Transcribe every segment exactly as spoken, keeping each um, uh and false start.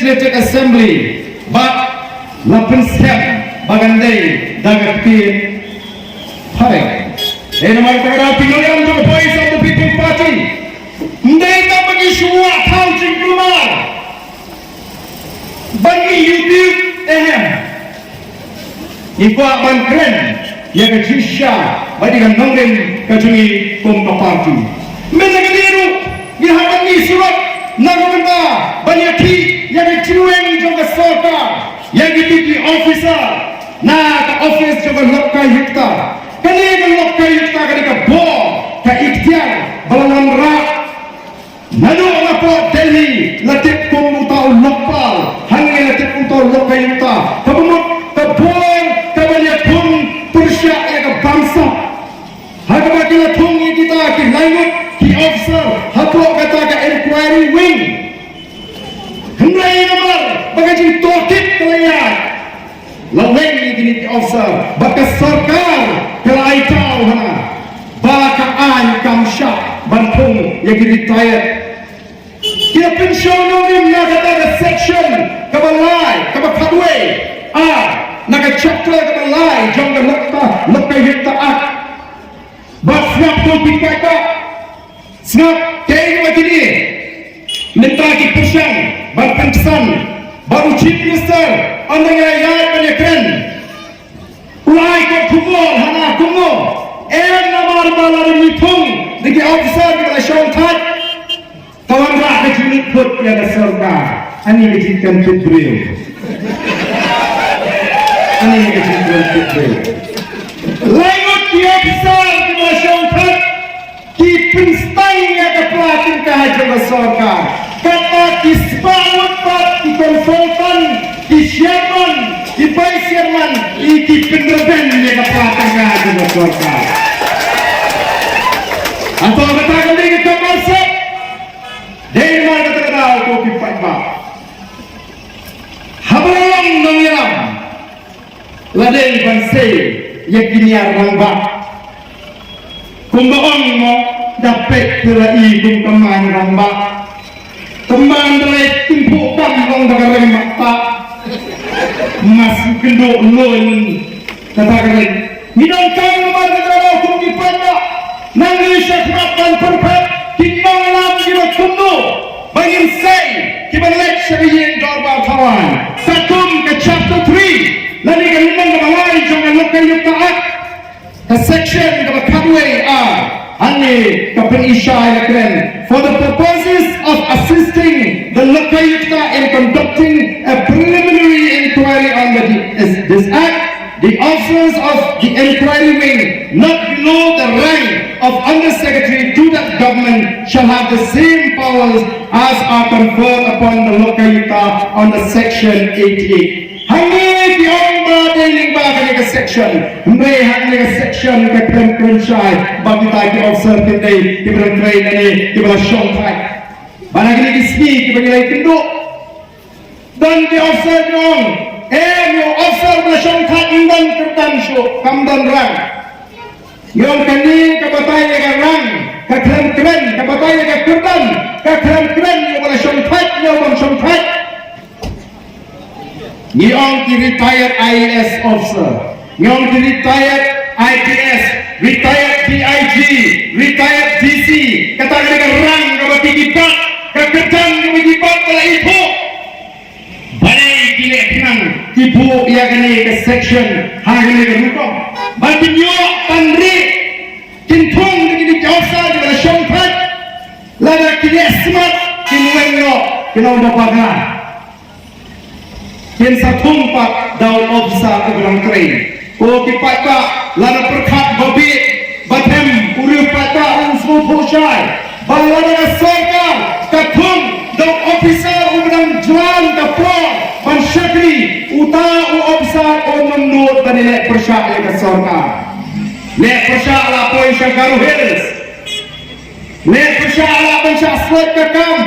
Legislative Assembly, bad la pynskhem ba kan dei da ka ktien phareng. Dei namar kata ka daw phi ïohi ïa ka Voice of the People Party. Ym dei tang ba ki shu wah thaw jingkulmar ban mih YouTube, em. Ngi kwah ban kren ïa ka jingshisha bad ïa ka nongrim ka jong ngi kum ka party. Mynta ka dei ruh ngi hap ban mih surok na ka bynta ban ïakhih ïa ka jingweng jong ka sorkar ïa kito ki officer na ka office jong ka lokayukta. Kane ka lokayukta ka dei ka bor, ka iktiar ba la wanrah naduh na pdeng Delhi, la tip kum uta u lokpal, hangne la tip uta u lokayukta. Kaba mut ka bor kaba ïakhun pyrshah ïa ka bamsap. Ha kaba ki la thung ïa kita ki laingut ki officer hapoh kata ka inquiry wing. Hynrei namar ba ka jingtohkit ka la ïaid, la weng ïa kine ki officer bad ka sorkar ka la ai daw hana ba ka aiñ kam shah ban thung ïa ki retired. Ki la pynshong nongrim na kata ka section kaba lai, kaba khatwei A, na ka chapter kaba lai jong ka Lokta, Lokayukta Act. Bad sngap ko ki paidbah, sngap kaei kaba kine mynta ki pyrshang ban pynksan bad u Chief Minister ynda ngi la ïaid ban ïakren. U la ai kot khubor hana kumno? Em, namar ba lada ngi thung da ki officer kiba la shongthait, ka wanrah ka jingmihkhmat ïa ka sorkar. Ani ka jingkynthut briew. Ani ka jingkynthut briew. Laingut ki officer kiba la shongthait ki pynstang ïa ka pla tyngka jong ka sorkar. Katba ki spah ngut pat ki consultant, ki chairman, ki vice chairman, ki, ki pynrben ïa ka pla tyngka jong ka sorkar. Hato kata ka dei ka kam arsap? Dei namar kata ka daw ko ki paidbah, haba la long nongïalam, la dei ban sei ïa ki niar rangbah. Kumba ong mo, da peit te la i kum ka main rangbah. Tymmen da leit tymphuh kam long da ka rem mat ta. Mas kynduh lun kata ka rem. Ngi donkam namar kata ka daw kum ki paidbah. Nang ngi sha khmat ban pyrkhat ki nongïalam kiba kumno ba ngin sei kiba leit sha ka ïing dorbar thawaiñ. Katkum ka chapter three lane ka lynnong kaba lai jong ka Lokayukta Act, ka section kaba khatwei A, hangne ka pyni shai la kren, "For the purposes of assisting the Lokayukta in conducting a preliminary inquiry on the, this, this act, the officers of the inquiry wing not below the rank of Under Secretary to that government shall have the same powers as are conferred upon the Lokayukta under section eighty-eight." Hangne ki ong ba dei lyngba kane ka section, hynrei hangne ka section ka kren kren shai ba kita ki officer ki dei kiba dang trei lane kiba la shongthait. Ba na kine ki sngi kiba ngi la ïakynduh, don ki officer ki ong, eh, ïa u officer ba la shongthait ym don kyrdan shuh, kam don rank. Ngi ong kane ka batai ïa ka rank, ka khlem kren, ka batai ïa ka kyrdan, ka khlem kren ïa uba la shongthait, ïa uba ym shongthait. Ngi ong ki retired I A S officer, ngi ong ki retired I P S, retired D I G, retired D C, kata ka dei ka rank kaba ki bat, ka kyrdan kaba ki bat ba la ithuh. Balei ki leh khnang ki buh ïa kane ka section ha kane ka rukom? Ba kin ïoh ban rieh, kin thung da kine ki officer kiba la shongthait. Lada ki leh smat kin weng noh, kin ong ba paga. Kin sa thung pat da u officer uba dang trei. Ko ki paidbah, lada pyrkhat ba bieit, ba them u riew paidbah un sngewthuh shai ba lada ka sorkar ka thung da u officer uba dang jlan ka por ban shakri, uta u officer un ym nud ban ïaleh pyrshah ïa ka sorkar. Leh pyrshah la poi sha Garo Hills, leh pyrshah la ban shah slot ka kam.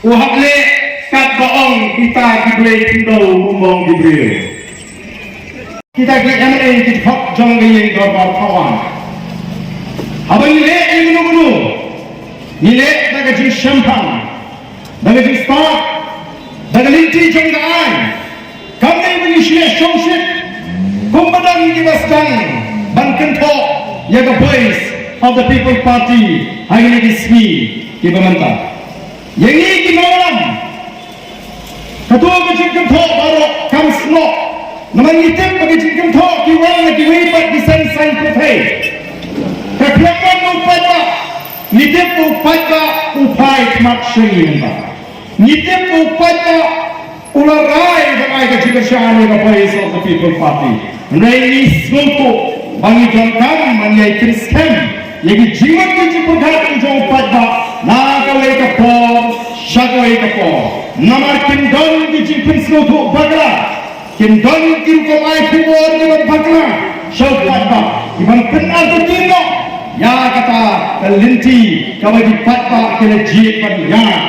U hap leh katba ong kita ki blei khyndew, kumba ong ki briew. Kita ki M L A ki hok jong ka ïing dorbar thawaiñ. Haba ngi leh ïa kano kano, ngi leh da ka jingshemphang, da ka jingstad, da ka lynti. Ki jong ka aiñ kam dei ban ïa shongshit kumba don kiba sdang ban kynthoh ïa ka Voice of the People Party ha kine ki sngi kiba mynta. Ïa ngi ki nongïalam, kato ka jingkynthoh baroh kam snoh. Namar ngi tip ba ka jingkynthoh ki wan na kiwei pat ki seng saiñ pyrthei. Ka khlem wan na u paidbah, ngi tip ba u paidbah u phai khmat sha ngi mynta. Ngi tip ba u paidbah u la rai ban ai ka jingkyrshan ïa ka Voice of the People Party. Hynrei ngi sngewthuh ba ngi donkam ban ïai pynskhem ïa ki jingmut ki jingpyrkhat ki jong u paidbah na kawei ka por sha kawei ka por. Namar kim don ki jingpynsngewthuh bakla, kim don ki rukom ai khubor kiba bakla sha u paidbah, kiban pynartatien noh ïa kata ka lynti kaba ki paidbah ki la jied ban ïaid.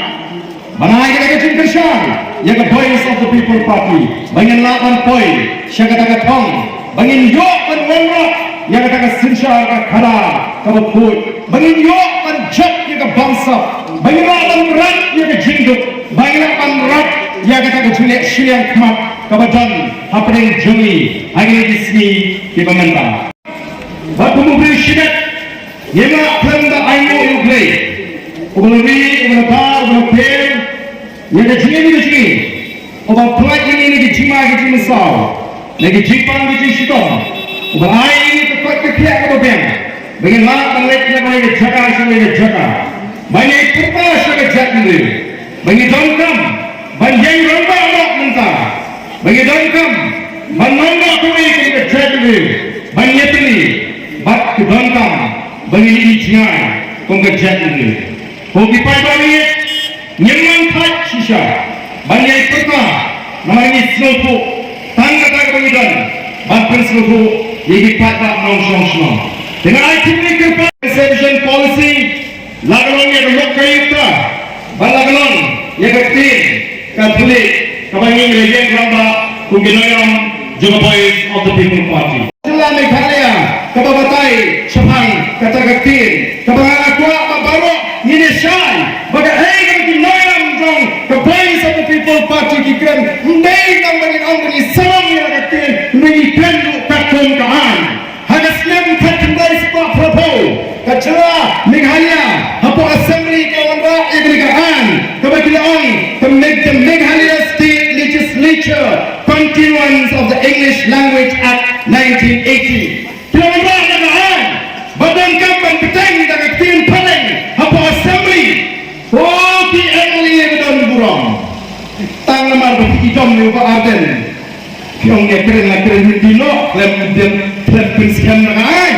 Ban ai kata ka jingkyrshan ïa ka Voice of the People Party ba ngin lah ban poi sha kata ka thong, ba ngin ïoh ban wanrah ïa kata ka synshar ka khadar kaba khuid, ba ngin ïoh ban jop ïa ka bamsap, ba ngin lah ban rat ïa ka jingduk, ba ngin lah ban rat ïa kata ka jingleh shiliang khmat kaba don hapdeng jong ngi ha kine ki sngi kiba mynta. Bad kum u briew shimet, ngim lah khlem da ainguh ïa U Blei uba la ri, uba la bah, uba la pher ïa ka jingim ka jong ngi, uba pynlait ïa ngi na ki jingma ki jingmynsaw, na ki jingpang ki jingshitom, uba ai ïa ngi ka koit ka khiah kaba biang ba ngin lah ban leit na kawei ka jaka sha kawei ka jaka, ban ïai pyrta sha ka jaitbynriew. Ba ngi donkam ban ïeng rangbah noh mynta. Ba ngi donkam ban long noh kawei kum ka jaitbynriew, ban ïatylli bad ki donkam ba ngin ïohi jngai kum ka jaitbynriew. Ko ki paidbah, ngim nang thait shisha ban ïai pyrta, namar ngi sngewthuh tang kata kaba ngi don ban pynsngewthuh ïa ki paidbah nongshong shnong. Te nga ai khublei kyrpad Reservation Policy, la ka long ïa ka lok ka ïa ka, bad la ka long ïa ka ktien ka thylliej kaba ngi la ïeng rangbah kum ki nongïalam jong ka Voice of the People Party. Jylla Meghalaya kaba batai shaphang kata ka ktien, kaba nga kwah ba baroh ngin ïa shai ba kaei kaba ki nongïalam jong ka Voice of the People Party ki kren, ym dei tang ba ngin ong ba ngi sarong ïa la ka ktien, hynrei ngi kren ruh katkum ka aiñ. Ha ka snem khatkhyndai spah phraphew, ka jylla Meghalaya hapoh Assembly ka wanrah ïa kane ka aiñ kaba ki la ong ka Meg-, the Meghalaya State Legislature Continuance of the English Language Act nineteen eighty. Ki la wanrah ïa ka aiñ ba donkam ban bteng da ka ktien Phareng hapoh Assembly. Ko ki M L A ba don burom, tang namar ba phi idom ïa u Bah Ardent, phi ong ïa kren la kren Hindi noh, khlem, khlem pynskhem na ka aiñ.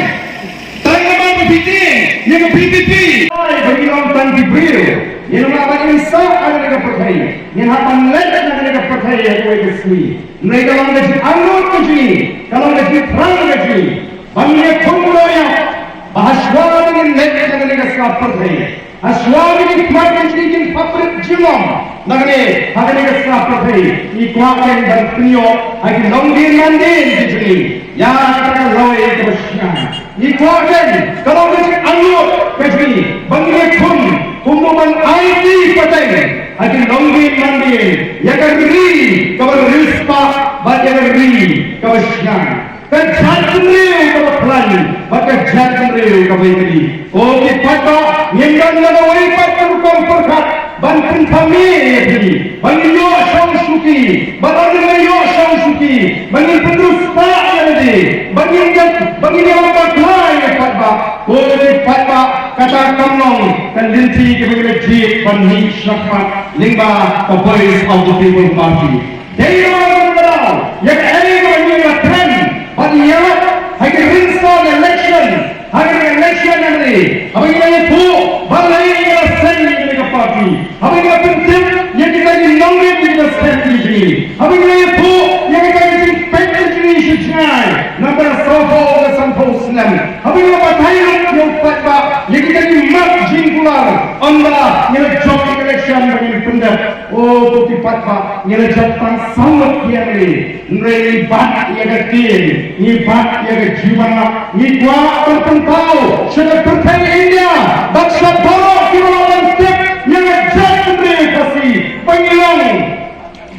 Tang namar ba phi tieng ïa ka V P P. Ai, ba ngi long tang ki briew, ngin ym lah ban im sah ha kane ka pyrthei, ngin hap ban leit na kane ka pyrthei ha kawei ka sngi. Hynrei ka long ka jingangnud ka jong ngi, ka long ka jingthrang ka jong ngi, ba ngin ïakhun dohnud ba hashwa ba ngin leit na kane ka sla pyrthei, hashwa ba ki khmat ka jong ngi kin pynbeit jinglong na kane, ha kane ka sla pyrthei, ngi kwah kein ban pynïoh ha ki longdien mandien ki jong ngi ïa kata ka lawei kaba shngaiñ. Ngi kwah kein, ka long ka jingangnud ka jong ngi, ba ngin ïakhun kumno ban aiti pateng ha ki longdien mandien ïa ka ri kaba riewspah bad ïa ka ri kaba shngaiñ. Ka jaitbynriew kaba khlaiñ bad ka jaitbynriew kaba ïatylli. Ko ki paidbah, ngim don lada wei pat ka rukom pyrkhat ban pynthame ïa phi, ba ngin ïoh shong shuki, ba ngin ïoh shong shuki, ba ngin pynriewspah ïa lade, ba ngin ïa, ba ngin ïa bakla ïa paidbah. Ko ki paidbah, kata kam long ka lynti kaba ngi la jied ban mih shakhmat lyngba ka Voice of the People Party. Dei ruh ba ngi la ïa kaei kaba ngi la kren bad ïalap ha ki rynsan election, ha ki election, haba ngi la ïathuh balei ngi la seng ïa kane ka party, haba ngi la pyntip ïa kita ki nongrim ki la seng ïa ngi, haba ngi la ïathuh ïa kita ki jingpeit ïa ngi sha jngai namar sawphew ka sanphew snem, haba ngi la batai ïa u paidbah ïa kita ki mat jingkular, ynda ngi la jop ïa ka election ba ngin pyndep. O ko ki paidbah, ngi la jop tang saw ngut ki M L A, hynrei ngi bat ïa ka ktien, ngi bat ïa ka jingwanrah, ngi kwah ban pynpaw sha ka pyrthei India bad sha baroh kiba lah ban tip ïa ka jaitbynriew Khasi ba ngi long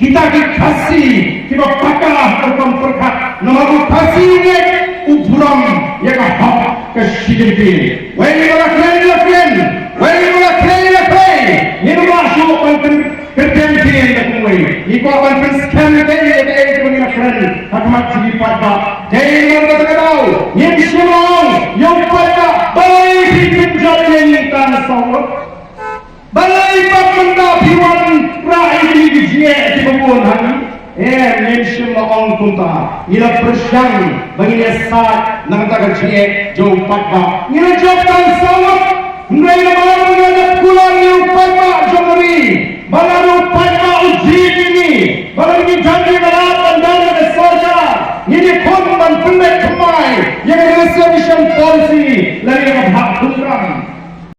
Kita ki Khasi kiba paka ha ka rukom pyrkhat, namar u Khasi u ngeit, u burom ïa ka hok ka shi jingthied. Wei ba la kren, la kren, wei ba la kren, la kren. Ngin ym lah shuh ban pyn-, pynkyntiew ïa ka kumwei. Ngi kwah ban pynskhem ïa kaei kaei kaba ngi la kren ha khmat jong ki paidbah. Dei namar kata ka daw ngin shim ong ïa u paidbah, balei phi pynjot ïa ngi tang saw ngut? Balei pat mynta phi wan rah ïa kine ki jingeh kiba bun ha ngi? Em, ngin shym la ong kumta. Ngi la pyrshang ba ngin ïasaid na kata ka jingeh jong u paidbah. Ngi la jop tang saw ngut. Hynrei namar ba ngi la dep kular ïa u paidbah jong ka ri, ba la u paidbah u jied ïa ngi, ba la ngi don ïa ka lad ban don ïa ka sorkar, ngin ïakhun ban pynbeit thymmai ïa ka reservation policy lane ïa ka bhah dungkram.